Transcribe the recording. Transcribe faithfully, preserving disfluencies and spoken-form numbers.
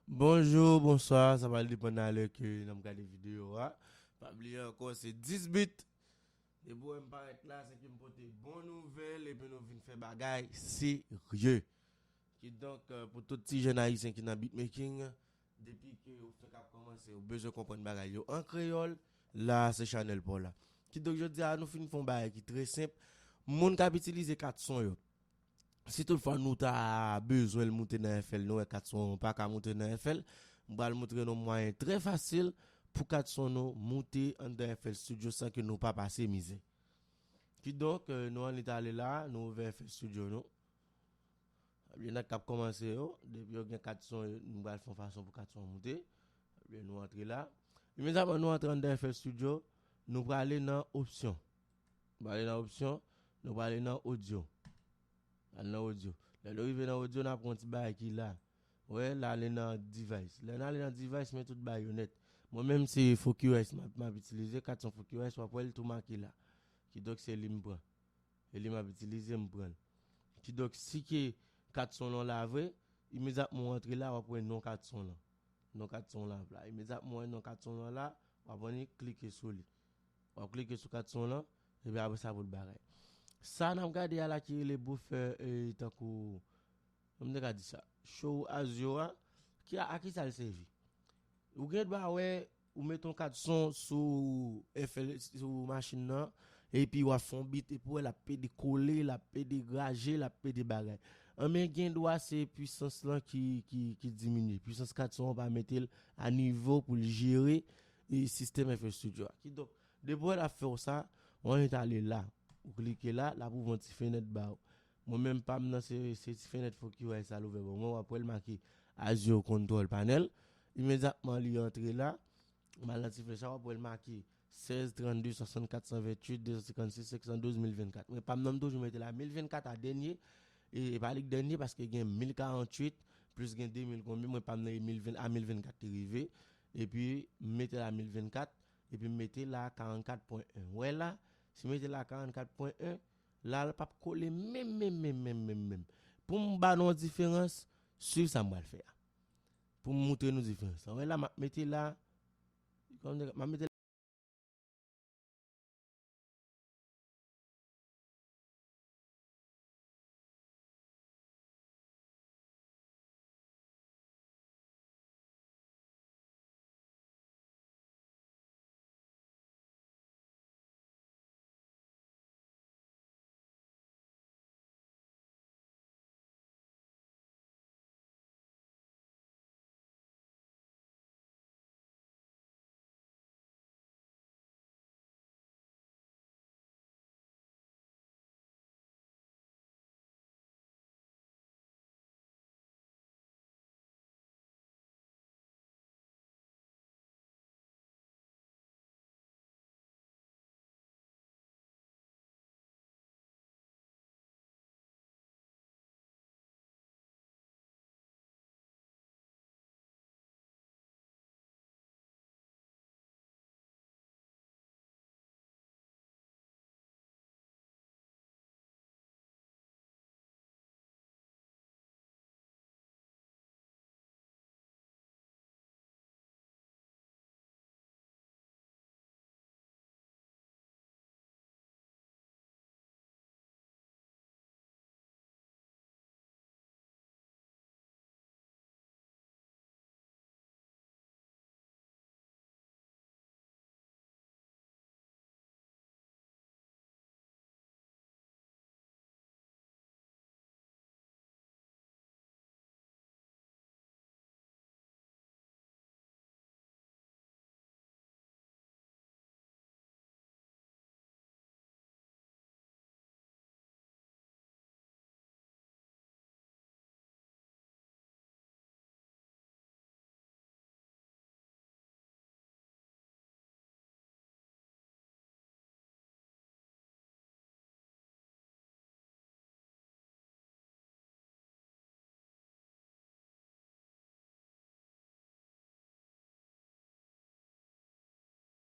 Bonjou, bonswa, sa va depann nan lè ke n ap gade videyo a. Pa bliye ankò, se dis bit. Depi w wè m parèt la, se ke m pote bon nouvèl epi nou vin fè bagay serye. Kidonk, euh, pou tout ti jèn ayisyen ki nan beatmaking, depi ke ou fèk ap kòmanse, ou bezwen konprann bagay yo an kreyòl, la se chanèl pa w la. Kidonk, jodi a, nou fin fè yon bagay ki trè senp. Moun k ap itilize kat son yo, si toutfwa nou ta bezwen l moute nan F L, nou wè kat son an pa ka moute nan F L, m pral montre nou mwayen trè fasil pou kat son nou moute anndan F L Studio san ke nou pa pase mizè. Kidonk, euh, nou annik ale la, nou ouvè F L Studio nou. Ebyen, nèg k ap kòmanse yo, depi yo gen kat son, nou pral fè yon fason pou kat son moute. Ebyen, nou antre la. Imedyatman nou antre anndan F L Studio, nou prale nan opsyon. Nou prale nan opsyon, nou prale nan audio. Al nan audio. Lè nou rive nan audio, n ap wè yon ti bagay ki la. Wè, l ale nan device. Lè n ale nan device, men tout bagay yo nèt. Mwen menm, se Focus m ap, m ap itilize, kat son Focus, w ap wè l tou make la. Kidonk, se li m pran. E li m ap itilize, m pran l. Kidonk, si ke kat son lan la vre, imedyatman w antre la, w ap wè non kat son lan. Non kat son lan la. Imedyatman w wè non kat son lan la, w ap annik klike sou li. W ap klike sou kat son lan, epi apre sa pou l bagay. Sa n ap gade a la ki rele buffer, e, tankou, kòman m te ka di sa? Show audio a, ki a, a ki sa l sèvi? Ou gen dwa wè, ou met yon kat son sou F L, sou machin nan, epi w ap fè yon beat, epi w wè l ap pede kole, l ap pede graje, l ap pede bagay. Anben, gen dwa se pwisans lan ki, ki, ki diminye. Pwisans kat son an pa mete l a nivo pou l jere, e, sistèm F L Studio a. Kidonk, depi w wè l ap fè w sa, w annik ale la. Ou klike la, l ap ouvri yon ti fenèt ba w. Mwen menm pa m nan se, se ti fenèt Focus sa l ouvè ban mwen, w ap wè l make Audio Control Panel. Imedyatman li antre la, m al nan ti flèch la, w ap wè l make sèz, trannde, swasannkat, san venntuit, de san senkannsis, senk san douz, mil vennkat. Mwen pa m nan m toujou mete la mil vennkat a dènye, e, e pa li k dènye paske gen mil karanntuit, plis gen de mil konbyen, mwen pa m nan e mil ven a mil vennkat te rive, epi m mete la mil vennkat, epi m mete la karannkat pwen en. Wè la, si m mete la karannkat pwen en, la l p ap kole menm, menm, menm, menm, menm, menm. Pou m ba nou yon diferans, swiv sa m pral fè a. Pou m montre nou diferans lan. Wè la, m ap mete la, kòm m ap mete